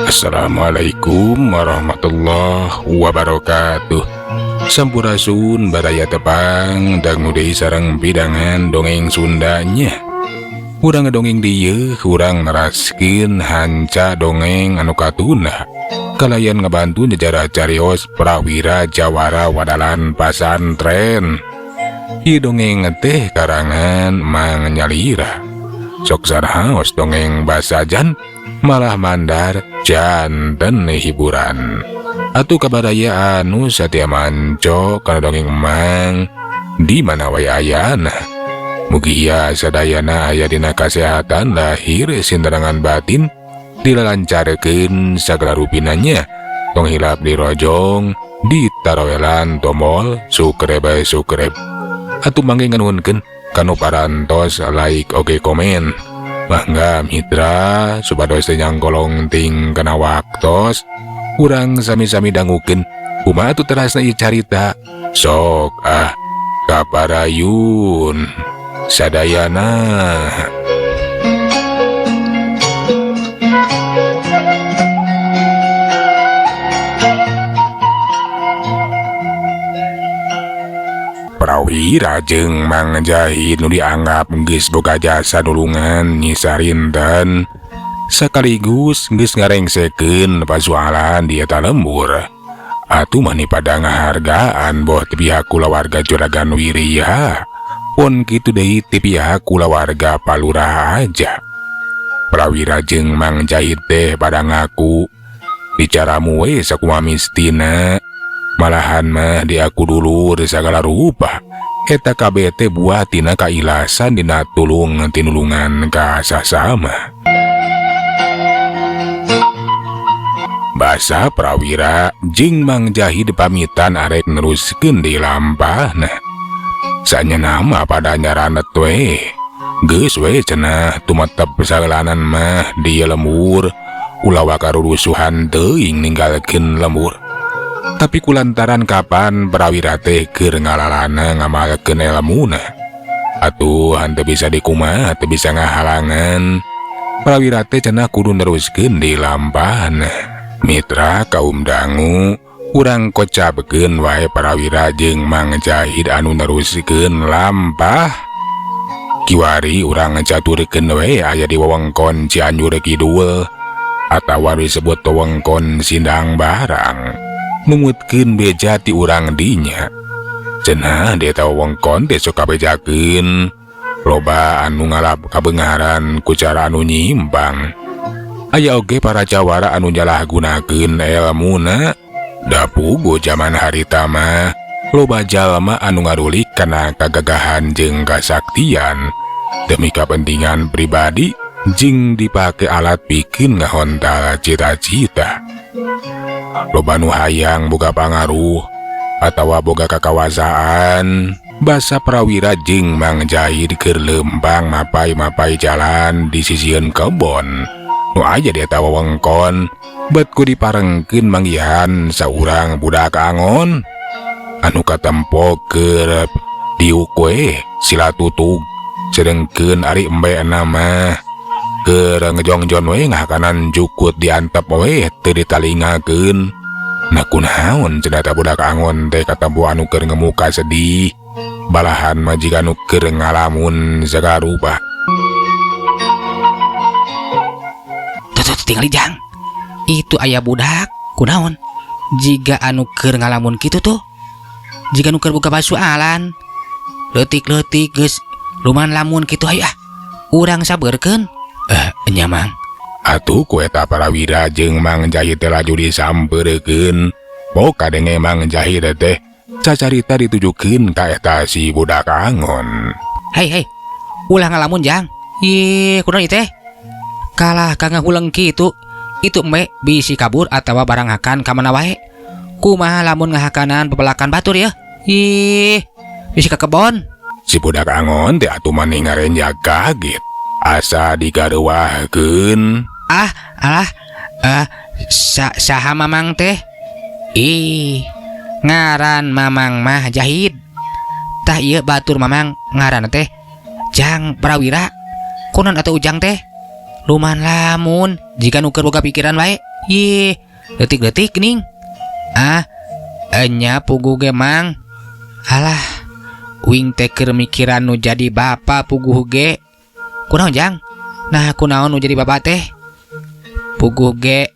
Assalamualaikum warahmatullahi wabarakatuh. Sampurasun baraya, tepang dangu deui sareng pidangan dongeng Sundanya. Urang dongeng dieu, urang neraskeun hanca dongeng anu katunda kalayan ngabantu nyejarah carios Prawira Jawara Wadalan Pasantren. Ieu dongeng teh karangan Mang Nyalira. Sok saraos dongeng basajan, malah mandar janten hiburan. Atuh kabaraya anu satia manco kana dongeng Emang di mana wae ayana. Mugia sadayana aya dina kasehatan lahir sinterangan batin, dilancarkeun sagala rupinanya. Tong hilap dirojong, ditarowelan tombol subscribe subscribe. Atuh mangge nganuhunkeun kanu parantos like oge komen. Mangga mitra, supados teu nyangkolong ting kana waktos, urang sami-sami dangukeun kumaha atuh terasna ieu carita. Sok ah, kaparayun sadayana. Prawira jeung Mang Jahid nu dianggap geus boga jasa nulungan Nyi Sarinten sekaligus geus ngarengsekeun pasualan di eta lembur. Atuh mani pada ngahargaan boh ti pihak kulawarga Juragan Wirya pun kitu deui ti pihak kulawarga Palurah aja. Prawira jeung Mang Jahid teh pada ngaku bicaramu we sakumaha mistina, malahan mah diaku dulur sagala rupa. Eta kabeh teh buah tina kailasan dina tulung tinulungan ka sasama. Basa Prawira jeung Mang Jahid pamitan arek neruskeun di lampahna. Sanya nama pada nyaranet we. Geus we cenah tumetep sagalanan mah di lembur, ulah waka rurusuhan teuing ninggalkeun lembur. Tapi kulantaran kapan Prawira teh keur ngalalana ngamalkeun elmuna, atuh henteu bisa dikumaha, teu bisa ngahalangan. Prawira teh cenah kudu neruskeun di lampahna. Mitra kaum dangu, urang kocapkeun wae Prawira jeung Mang Jahid anu neruskeun lampah. Kiwari urang caturkeun we aya di wewengkon Cianjur Kidul atawa disebut wewengkon Sindang Barang. Numutkeun beja ti urang dinya. Cenah di eta wewengkon teh sok kabejakeun loba anu ngalap kabeungharan ku cara anu nyimpang. Aya oge para jawara anu nyalahgunakeun elmuna. Da puguh jaman harita mah loba jalma anu ngarulik kana kagagahan jeung kasaktian demi kepentingan pribadi jeung dipake alat pikeun ngahontal cita-cita. Loba nu hayang boga pangaruh atawa boga kakawasaan. Basa Prawira jeung Mang Jahid keur leumpang mapai-mapai jalan di sisieun kebon nu aya di eta wewengkon, bet ku diparengkeun manggihan saurang budak angon anu katempo keur diuk we sila tutug, sedengkeun ari embena mah keur ngejongjon we ngahakanan jukut diantep we teu ditalingakeun. Nah kunaon cenah eta budak angon teh katempo anu keur ngemuka sedih, balahan majikan nu keur ngalamun sagarupa. Tuh, tuh, tinggali jang. Itu aya budak kunaon jiga anu keur ngalamun kitu tuh, jiga nu keur buka basualan leutik-leutik geus lumayan lamun kitu. Hayu ah, urang sabeurkeun. Nya Mang. Atuh ku eta Prawira jeung Mang Jahid teh laju disampeurkeun. Pok kadenge Mang Jahid teh cacarita ditujukeun ka eta si budak angon. Hei hei, ulah ngalamun jang. Ih, kunaon ieu teh? Kalah ka ngahuleng kitu. Itu embe bisi kabur atawa barang hakan ka mana wae. Kumaha lamun ngahakanan pepelakan batur ya? Ih, bisi ka kebon. Si budak angon teh atuh maneh ngarenjag kaget. Asa digareuwahkeun. Ah, alah. Saha mamang teh? Ih, Ngaran Mamang mah Jahid. Tah ieu batur Mamang ngaranna teh Jang Prawira. Kunaon atuh Ujang teh? Luman lamun jiga nu keur boga pikiran wae. Yih, leutik-leutik geuning. Ah, enya puguh ge Mang. Alah, uing teh keur mikiran nu jadi bapa puguh ge. Kunaon Jang? Nah, kunaon nu jadi bapa teh? Puguh ge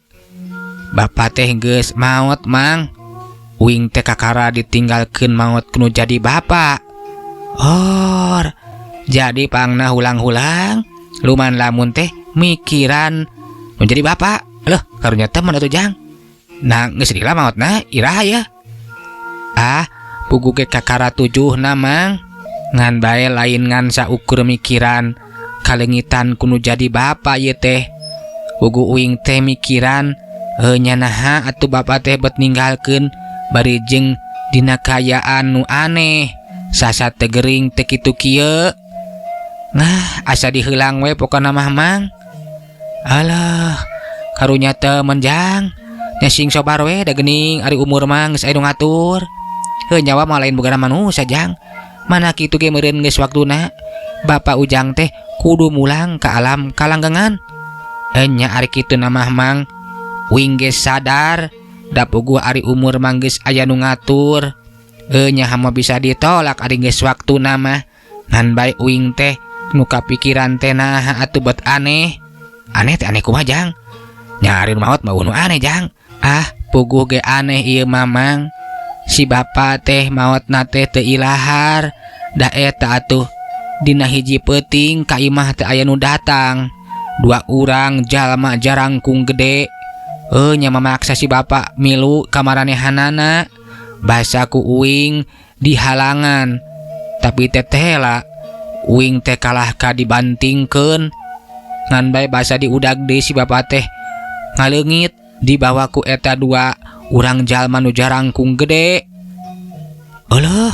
bapa teh geus maot Mang. Uing teh kakara ditinggalkeun maot ku nu jadi bapa. Or, jadi pangna hulang-hulang luman lamun teh mikiran nu jadi bapa. Loh, karunya temen atuh Jang. Nah, geus lila maotna iraha ya? Ah, puguh ge kakara tujuhna Mang. Ngan bae lain ngan saukur mikiran kalengitan ku nu jadi bapa ieu teh. Puguh uing teh mikiran nya naha atuh bapa teh bet ninggalkeun bari jeung dina kaayaan nu aneh. Sasa teu gering teh kitu kieu. Nah, asa diheulang we pokona mah Mang. Alah, karunya temen Jang. Nya sing sobar we da geuning ari umur mah geus aya nu ngatur. Heuh nyawa mah lain bogana manusia Jang. Mana kitu ge meureun geus waktuna Bapak Ujang teh kudu mulang ka alam kalanggengan. Enya ari kitu na mah Mang. Uing ge sadar da puguh ari umur mah geus aya nu ngatur. Enya hama bisa ditolak ari geus waktuna mah. Ngan bae uing teh nu kapikiran teh naha atuh bet aneh. Aneh teh aneh kumaha Jang? Nya ari nu maot mah nu aneh Jang. Ah, puguh ge aneh ieu mah Mang. Si bapa teh maotna teh teu ilahar. Da eta atuh dina hiji peuting ka imah teh aya nu datang. Dua urang jalma jarangkung gede. Nya mamaksa si bapa milu ka maranehanana. Basa ku uing dihalangan. Tapi tetela uing teh kalah ka dibantingkeun. Ngan bae basa diudag deui si bapa teh ngaleungit dibawa ku eta dua urang jalma nu jarangkung gede. Euleuh,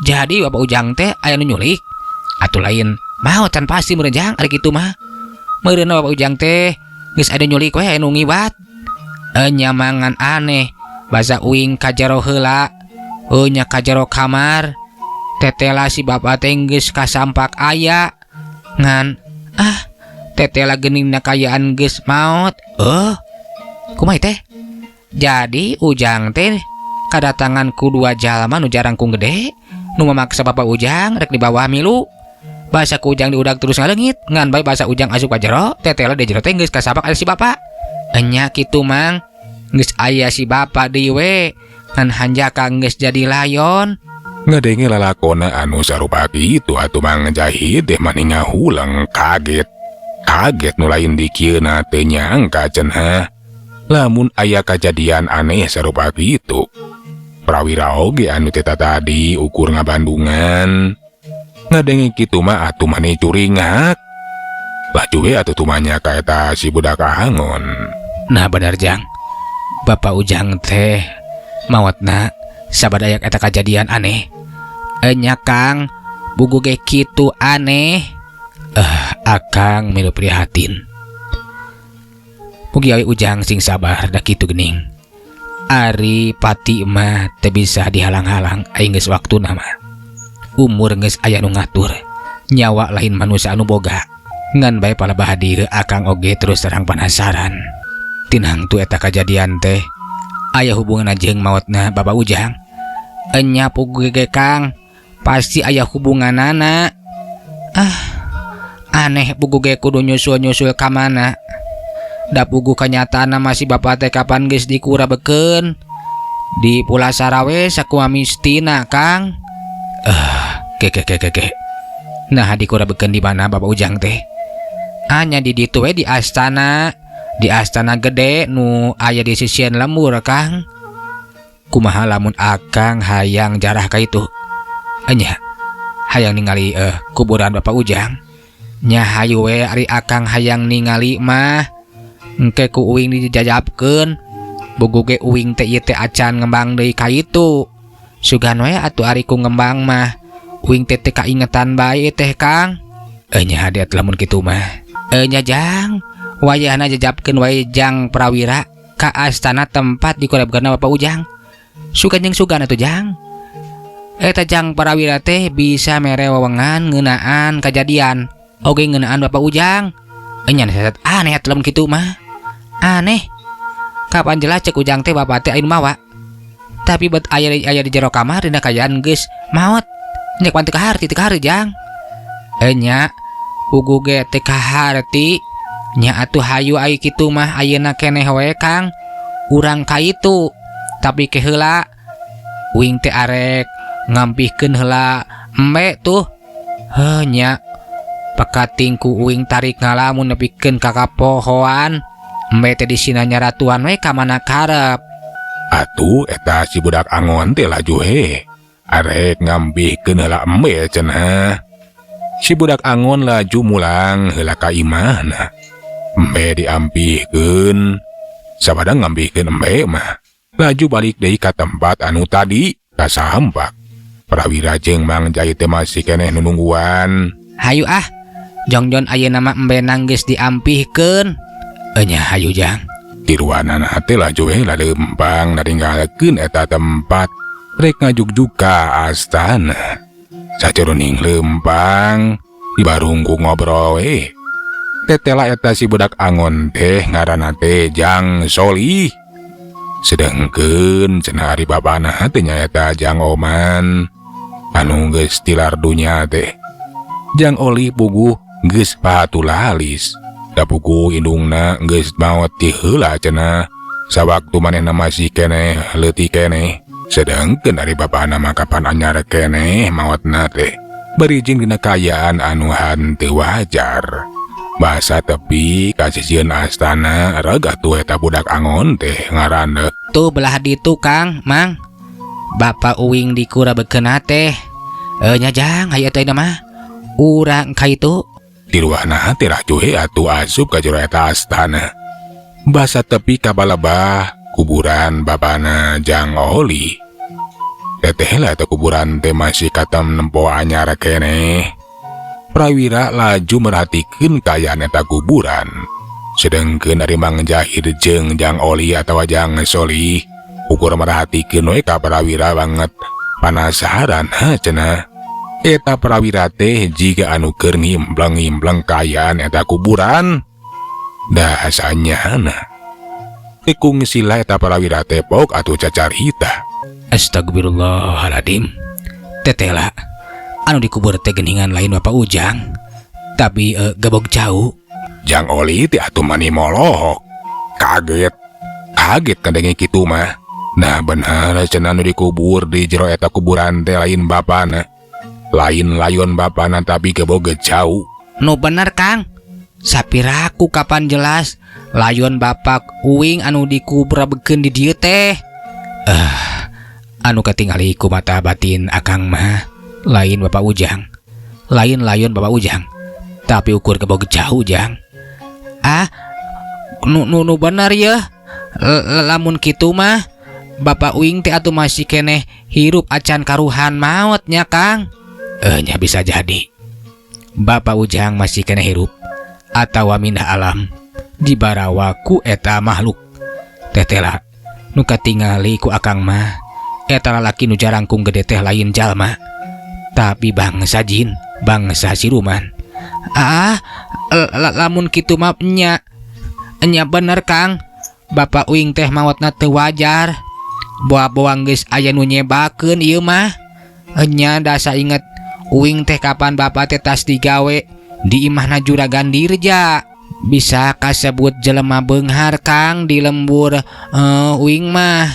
jadi Bapak Ujang teh aya nu nyulik. Atuh lain maot can pasti meureun Jang ari kitu mah. Meureun Bapak Ujang teh geus aya nyulik we aya nu ngiwat. Enya mangan aneh basa uing ka jero heula. Nya ka jero kamar. Tetela si bapa teh geus kasampak aya. Ngan ah tetela geuning na kayaan geus maot. Kumaha teh? Jadi Ujang teh kadatangan ku dua jalma nu jarangkung gede nu memaksa Bapak Ujang rek dibawa milu. Basa ku Ujang diudag terus ngaleungit ngan bae basa Ujang asup ka jero tetela di jero teh geus kasapak aya si bapa. Enya kitu Mang, geus aya si bapa deui we ngan hanjaka geus jadi layon. Ngadenge lalakona anu sarupa kitu atuh Mang Jahid teh mani ngahulang kaget. Kaget nu lain dikieuna teu nyangka cenah. Lamun aya kajadian aneh sarupa kitu. Prawira oge anu teh tadi ukur ngabandungan. Ngadenge kitu mah atuh mani curingak. Laju we atuh tumanya ka eta si budak angon. Nah bener Jang, Bapak Ujang teh maotna sabadayak eta kajadian aneh. Enya Kang, bugu ge kitu aneh. Akang milu prihatin. Mugi awi Ujang sing sabar da kitu geuning. Ari pati mah teu bisa dihalang-halang aing geus waktuna mah. Umur geus aya nu ngatur. Nyawa lain manusia anu boga. Ngan bae palebah dieu akang oge terus terang penasaran. Tinang tu eta kajadian teh aya hubunganna jeung maotna Bapak Ujang. Enya puguh ge Kang, pasti aya hubunganana. Ah, aneh puguh ge kudu nyusul-nyusul ka mana. Da puguh kanyataanna masih bapa teh kapan geus dikurabekeun. Di Pulasara we sakumaha mistina Kang. Ke ke ke ke ke. Nah dikurabekeun di mana Bapak Ujang teh? Anya di ditu we di astana. Di astana gede nu aya di sisian lembur Kang. Kumaha lamun akang hayang jarah ka itu? Enya hayang ningali kuburan Bapak Ujang. Nya hayu we ari akang hayang ningali mah. Engke ku uing dijajabkeun. Bugu ge uing teh ieu teh acan ngembang deui ka itu. Sugan we atuh ari ku ngembang mah. Uing teh teu kaingetan bae teh Kang. Nya hadiat lamun kitu mah. Nya Jang, wayahna jajabkeun wae Jang Prawira ka astana tempat dikurebkeunna Bapak Ujang. Sugan jeung sugan atuh Jang. Eta Jang Parawira teh bisa mere wewengan ngeunaan kajadian oge ngeunaan Bapak Ujang. Enya seset aneh atuh lamun kitu mah. Aneh. Kapan jelas cek Ujang teh bapak teh aya nu mawa. Tapi bet aya aya di jero kamar dina kaayaan geus maot. Nya kapan teu kaharti teu kaharti Jang. Enya puguh ge teu kaharti. Nya atuh hayu ai kitu mah ayeuna keneh we Kang. Urang ka itu. Tapi ke heula uing teh arek ngampihkeun heula embe tuh. Heuh nya pakating ku uing tarik ngalamun nepikeun ka kapohoan. Embe teh disina nyaratuan we ka mana karep. Atuh eta si budak angon teh laju he. Arek ngampihkeun heula embe cenah. Si budak angon laju mulang heula ka imahna. Embe diampihkeun. Sabada ngampihkeun embe mah laju balik deui ka tempat anu tadi ka sampak. Prawira jeung Mang Jahid teh masih keneh nunungguan. Hayu ah, jongjon ayeuna mah embe geus diampihkeun. Enya hayu Jang. Tiruanana teh laju we laleumpang naringgalkeun eta tempat rek ngajugjug ka astana. Sajeroning leumpang dibarungku ngobrol we. Tetela eta si budak angon teh ngaranna teh Jang Solih. Sedengkeun cenah ari bapana teh nyaeta Jang Oman anu geus tilar dunya teh. Jang Oli puguh geus patulalis. Da puguh indungna geus maot ti heula cenah. Sawaktu manehna masih keneh leutik keneh. Sedengkeun ari bapana mah kapan anyar keneh maotna teh. Bari jeung dina kaayaan anu henteu wajar. Basa tepi ka sisieun astana reg atuh eta budak angon teh ngaranna. Tuh belah ditu Kang, Mang. Bapak uing dikurabekeunna teh. Nya Jang, hayu atuh ayeuna mah. Urang ka itu. Tiruana teh laju he atuh asup ka jero eta astana. Basa tepi ka balebah kuburan bapana Jang Oli. Teteh lah eta kuburan teh masih katem nempo anyar keneh. Prawira laju merhatikeun kaayaan eta kuburan. Sedengkeun ari Mang Jahid jeung Jang Oli atawa Jang Solih ukur merhatikeun we ka Prawira banget panasaran ha cenah. Eta Prawira teh jiga anu keur ngimpleng-ngimpleng kaayaan eta kuburan. Dasanyana teu kungsila eta Prawira teh pok atuh cacarita. Astagfirullahaladzim. Tetela anu dikubur teh geningan lain Bapak Ujang, tapi gebog jauh. Jang Oli teh atuh mani molohok. Kaget. Kaget kadenge kitu mah. Nah bener cenah anu dikubur di jero eta kuburan teh lain bapana. Lain layon bapana tapi gebog jauh. Nu bener Kang. Sapiraku kapan jelas layon bapak uing anu dikubur beukeun di dieu teh. Anu katingali ku mata batin akang mah lain Bapak Ujang. Lain layon Bapak Ujang. Tapi ukur gebog jauh Jang. Ah, nu nu, nu bener ya. Lamun kitu mah Bapak uing teh atuh masih keneh hirup acan karuhan maotnya Kang. Nya bisa jadi. Bapak Ujang masih keneh hirup atawa mindah alam dibarawa ku eta makhluk. Tetela nu katingali ku akang mah eta lalaki nu jarangkung gede teh lain jalma, tapi bangsa jin, bangsa siluman. Ah, lamun kitu mah nya nya bener Kang. Bapak uing teh maotna teu wajar. Boa-boa geus aya nu nyebakeun ieu mah. Nya dasa inget uing teh kapan bapak teh tas digawe di imahna Juragan Dirja. Bisa kasebut jelema beunghar Kang di lembur uing mah.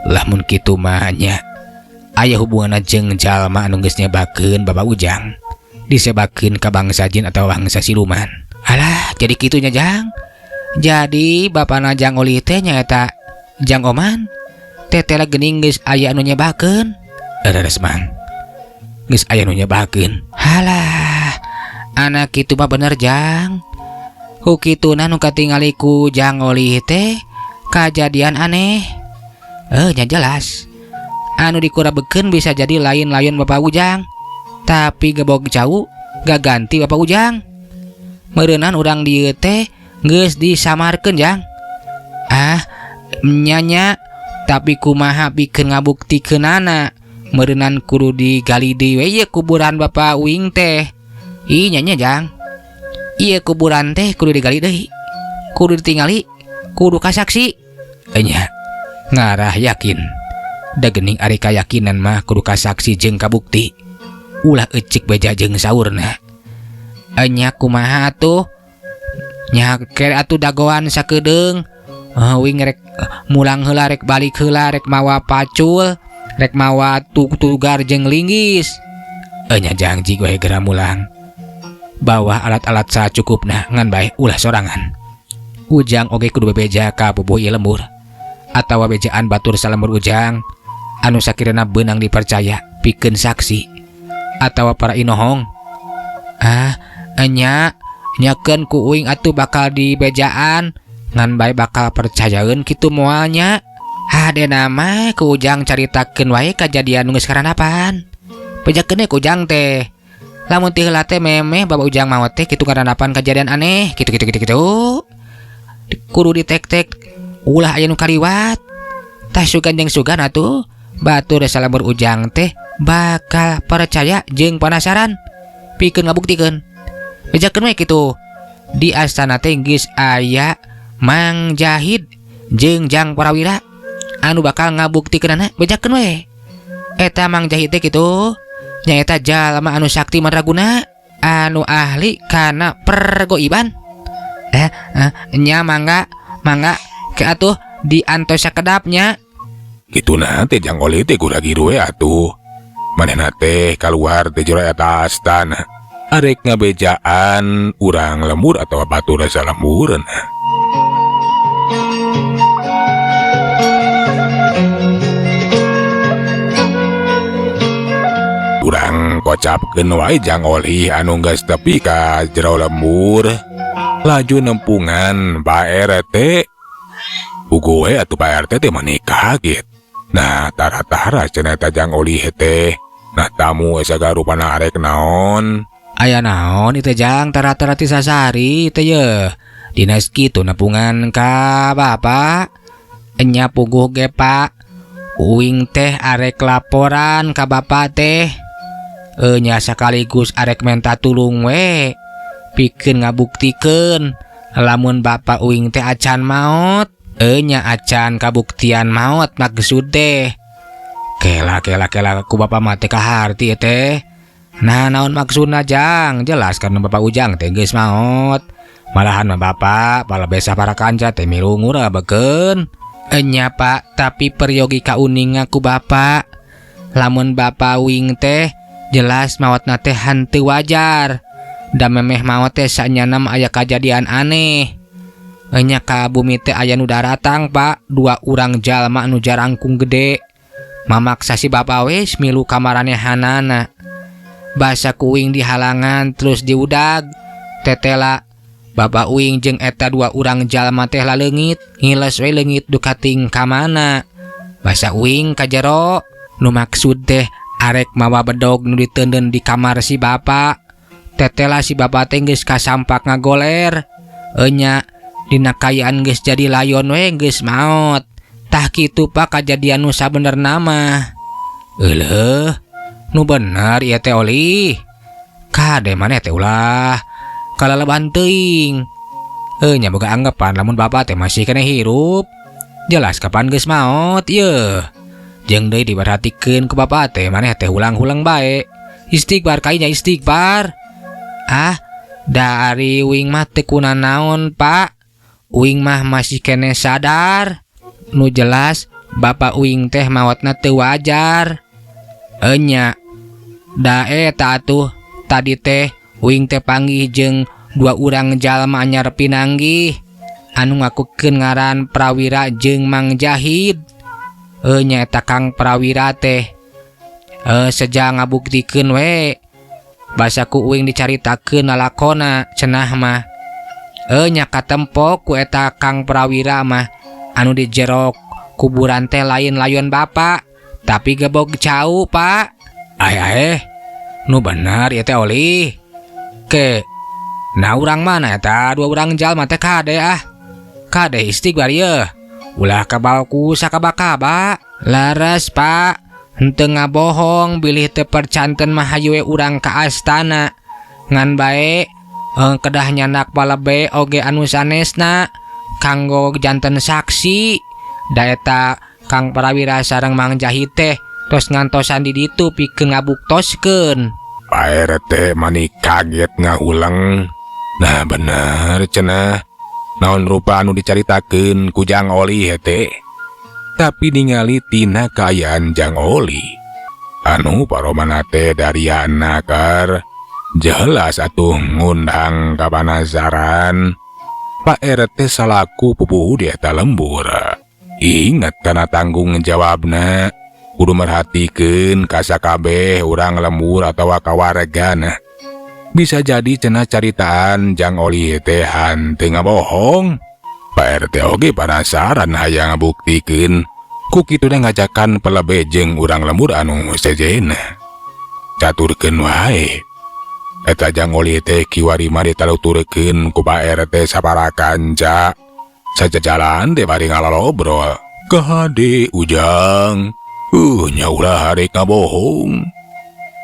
Lamun kitu mah nya aya hubunganna jeung jalma anu geus nyebakeun Bapak Ujang. Disebakeun ka bangsa jin atau bangsa siluman. Alah, jadi kitunya Jang. Jadi bapana Jang Oli teh nyaeta Jang Oman. Tetela geuning geus aya anu nyebakeun. Leres Mang. Geus aya nu nyebakeun. Halah, anak kitu mah bener Jang. Ku kituna nu katingali ku Jang Oli teh kajadian aneh. Nya jelas. Anu dikurabekeun bisa jadi lain layon Bapak Ujang. Tapi gebog jauh gak ganti Bapak Ujang. Meureunan urang dieu teh geus disamarkeun Jang. Ah, nyanya Tapi kumaha pikeun ngabuktikeunana meureunan kudu digali deui we ieu kuburan Bapak uing teh. Ih nya nya Jang. Ieu kuburan teh kudu digali deui. Kudu ditingali, kudu kasaksi. Enya ngarah yakin. Da geuning ari kayakinan mah kudu kasaksi jeung kabukti. Ulah ecek beja jeung saurna. Enya kumaha atuh? Nya kere atuh dagoan sakedeung. Uing rek mulang heula rek balik heula rek mawa pacul, rek mawa tugar jeung linggis. Enya jang jig we geura mulang. Bawa alat-alat sacukupna ngan bae ulah sorangan. Ujang oge kudu bebeja ka bubuh ieu lembur atawa bejaan batur salembur ujang anu sakirana beunang dipercaya pikeun saksi atawa para inohong. Ah, enya nyakeun ku uing atuh bakal dibejaan ngan bae bakal percayaeun kitu moal nya. Hadena mah ku ujang caritakeun wae kajadian nu geus karanapan. Bejakeun we ku ujang teh. Lamun ti heula teh memeh bapak ujang maot teh kitu karanapan kajadian aneh kitu kitu kitu kitu. Kudu ditek-tek ulah aya nu kaliwat. Tah sugan jeung sugan atuh batur salembur ujang teh bakal percaya jeung penasaran pikeun ngabuktikeun. Bejakeun we kitu. Di astana teh geus aya Mang Jahid jeung Jang Prawira anu bakal ngabuktikeunana. Bejakeun we. Eta Mang Jahid teh kitu nyaeta jalma anu sakti mandraguna anu ahli kana pergoiban. Nya mangga mangga ke atuh diantos sakedapnya. Kituna teh Jang Oli teh kurang we atuh. Manehna teh kaluar teh jero eta astana. Arek ngabejaan urang lembur atawa batur salembureun. Urang kocapkeun wae Jang Oli anu geus tepi ka jero lembur. Laju nempungan Pak RT. Puguh we atuh Pak RT teh mani kaget. Nah tara-tara cenah eta Jang Oli teh. Nah tamu sagarupana arek naon? Aya naon ieu teh Jang tara-tara ti sasari teh ye. Dinas kitu nepungan ka bapak. Enya puguh ge Pak. Uing teh arek laporan ka bapak teh. Enya sekaligus arek menta tulung we. Pikeun ngabuktikeun lamun bapak uing teh acan maot. Enya acan kabuktian maot maksud teh. Kela kela kela ku bapak mah teh kaharti teh. Nah naon maksudna Jang? Jelas karena bapak Ujang teh geus maot. Malahan mah bapak pala besa para kanca teh mirungur beukeun. Enya Pak, tapi peryogi kauninga ku bapak. Lamun bapak uing teh jelas maotna teh henteu wajar. Da memeh maot teh sanyana mah aya kajadian aneh. Enya ka bumi teh aya nu daratang Pak, dua urang jalma nu jarangkung gede. Mamaksa si bapak wis milu kamaranehanana. Basa ku uing dihalangan terus diudag. Tetela bapak uing jeung eta dua urang jalma teh laleungit, ngiles we leungit duka ting ka mana. Basa uing ka jero nu maksud teh arek mawa bedog nu diteundeun di kamar si bapak. Tetela si bapak teh geus kasampak ngagoler. Enya dina kayaan geus jadi layon we geus maot. Tah kitu Pak kajadian nu sabenerna mah. Euleuh, nu bener ieu teh Oli. Kade maneh teh ulah kalaleban teuing. Nya boga anggapan lamun bapak teh masih keneh hirup. Jelas kapan geus maot ieu. Jeung deui diperhatikeun ku bapak teh maneh teh hulang-hulang bae. Istighfar kainya istighfar. Ah, dari uing mah teu kunanaon Pak. Uing mah masih keneh sadar. Nu jelas bapak uing teh maotna teu wajar. Enya da eta atuh tadi teh uing teh panggih jeung dua urang jalma anyar pinanggih anu ngakukeun ngaran Prawira jeung Mang Jahid. Enya eta Kang Prawira teh seja ngabuktikeun we. Basa ku uing dicaritakeun lalakona cenah mah. Nya katempo ku eta Kang Prawira mah anu di jero kuburan teh lain layon bapak tapi gebog cau Pak. Ae ae nu bener ieu teh Oli. Ke nah urang mana eta dua urang jalma teh kade ah. Kade istighfar ieu. Ulah kabawa ku sakaba-kaba. Laras, Pak. Henteu ngabohong bilih teu percanten mah hayu we urang ka astana. Ngan bae kedah nyandak palebe oge anu sanesna kanggo janten saksi. Da eta Kang Prawira sareng Mang Jahid teh tos ngantosan di ditu pikeun ngabuktoskeun. Pak RT mani kaget ngahuleng. Nah, bener cenah. Naon rupa anu dicaritakeun ku Jang Oli teh. Tapi ningali tina kaayaan Jang Oli. Anu paromana teh dariana kar. Jelas atuh ngundang kapanasaran. Pak RT salaku pupuhu di eta lembur. Ingat kana tanggung jawabna. Kudu merhatikeun ka sakabeh urang lembur atawa kawargana. Bisa jadi cenah caritaan Jang Oli teh henteu ngabohong. Pak RT oge penasaran hayang ngabuktikeun. Ku kituna ngajakan pelebe jeung urang lembur anu sejenna. Caturkeun wae. Eta Jang Oli teh kiwari mah ditaluturkeun ku Pak RT sapara kanca. Sajajalan teh bari ngalalobrol. Kahade, Ujang. Nya ulah arek ngabohong.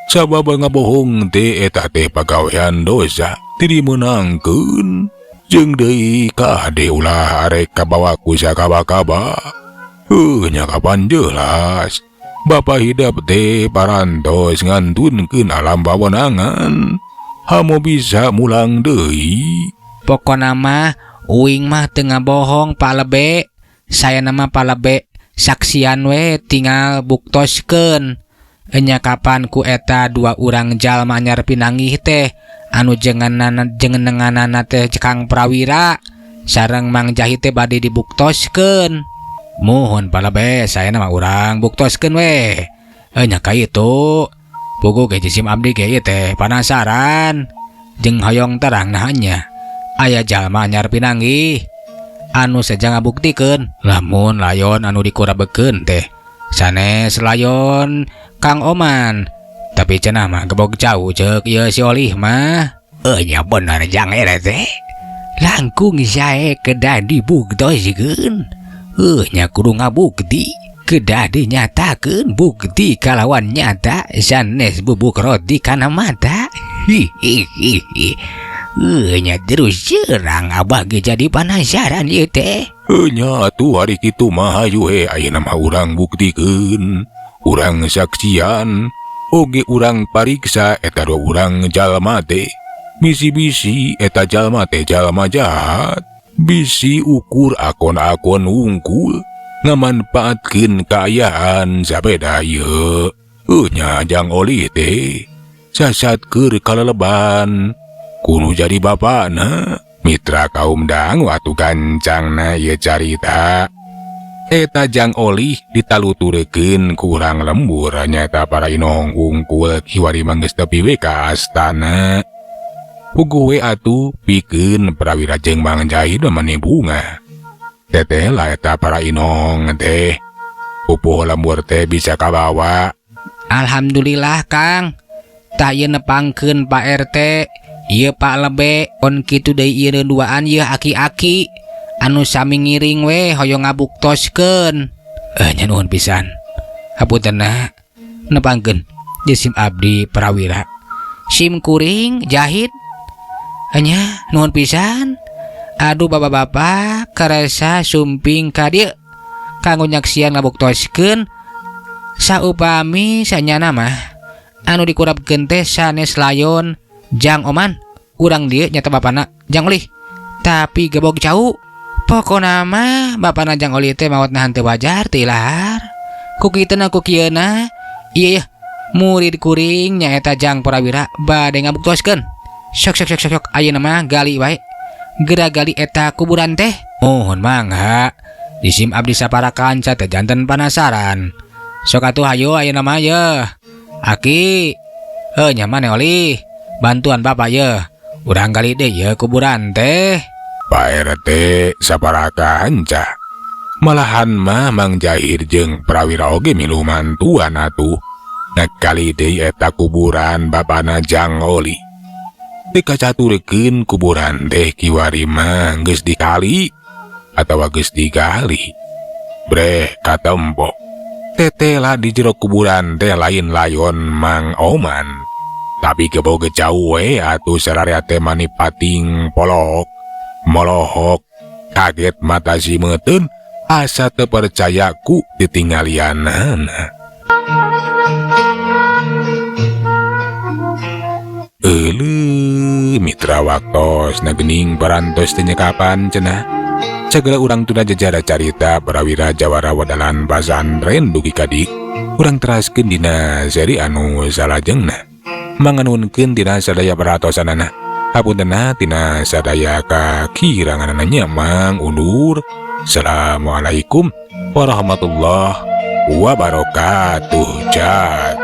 Sabab ngabohong teh eta teh pagawean dosa, teu dimeunangkeun. Jeung deui kahade ulah arek kabawa ku sakaba-kaba. Nya kapan jelas. Bapak hidep teh parantos ngantunkeun alam pawenangan. Hamo bisa mulang deui. Pokona mah uing mah teu ngabohong, Pak Lebe. Saya nama Pak Lebe saksian we tinggal buktoskeun. Enya kapan ku eta dua urang jalma anyar pinanggih teh anu jengenenganana teh Kang Prawira sareng Mang Jahid teh bade dibuktoskeun. Muhun, Pak Lebe, saya nama urang buktoskeun we. Enya ka itu. Puguh ge jisim abdi ge ieu teh penasaran jeung hoyong terang nahanya. Aya jalma anyar pinanggih anu seja ngabuktikeun lamun layon anu dikurabekeun teh sanes layon Kang Oman, tapi cenah mah gebog jauh ceuk ieu si Olih mah. Nya bener, Jang, eta teh langkung sae kedah dibuktoskeun. Nya kudu ngabukti, kedah dinyatakeun bukti kalawan nyata, sanes bubuk roti kana mata. Hihihi. Nya terus serang abah ge jadi penasaran ieu teh. Nya atuh ari kitu mah hayu he ayeuna mah urang buktikeun. Urang saksian oge urang pariksa eta dua urang jalma teh. Bisi-bisi eta jalma teh jalma jahat. Bisi ukur akon-akon wungkul ngamanfaatkeun kaayaan sapeda ieu. Nya Jang Oli teh sasat keur kaleleban. Kudu jadi bapana. Mitra kaum dang waktu gancangna ieu carita. Eta Jang Oli ditaluturkeun ku urang lembur nyaeta para inohong wungkul kiwari mah geus tepi we ka astana. Puguh we atuh pikeun Prawira jeung Mang Jahid mah mani bungah. Teteh lah eta para inohong teh. Pupuh lembur teh bisa kabawa. Alhamdulillah, Kang. Tah ieu nepangkeun Pak RT, ieu Pak Lebe, on kitu deui ieu duaan ieu aki-aki anu sami ngiring we hoyong ngabuktoskeun. Nya nuhun pisan. Hapuntenna nepangkeun jisim abdi Prawira. Sim kuring Jahid. Nya nuhun pisan. Aduh, bapak-bapak karasa sumping ka dieu kanggo nyaksian ngabuktoskeun saupami sanyana mah anu dikurapkeun teh sanes layon Jang Oman urang dieu nyata bapana Jang Olih tapi gebog cau. Pokona mah bapana Jang Olih teh maot nahan teu wajar teu ilahar ku kituna ku kieuna. Ieu yeuh murid kuring nyaeta Jang Prawira bade ngabuktoskeun. Sok, sok, sok, sok, sok, ayeuna mah gali wae, geura gali eta kuburan teh. Mohon mangga, jisim abdi sapara kanca teh janten penasaran. Sok atuh hayu ayeuna mah yeuh. Aki, nya maneh Olih, bantuan bapak yeuh. Urang gali deui yeuh kuburan teh. Pak RT sapara kanca. Malahan mah Mang Jahir jeung Prawira oge milu mantuan atuh. Ngagali deui eta kuburan bapana Jang Oli. Teu kacaturkeun kuburan teh kiwari mah geus dikali atawa geus digali. Breh katempo. Tetela di jero kuburan teh lain layon Mang Oman. Tapi kebo jauh we atuh sararea teh mani pating polok. Molohok kaget mata simeutun asa teu percaya ku ditinggalianana. Euleuh mitra waktos na geuning parantos teh nyekapan cenah. Sagala urang tuna jajara carita parawira jawara wadalan pasantren dugi ka dieu. Urang teraskeun dina seri anu salajengna. Manganunkeun dina sadaya peratosanana. Hapuntenna tina sadaya kakiranganana nya mang undur. Assalamualaikum warahmatullahi wabarakatuh. Jat.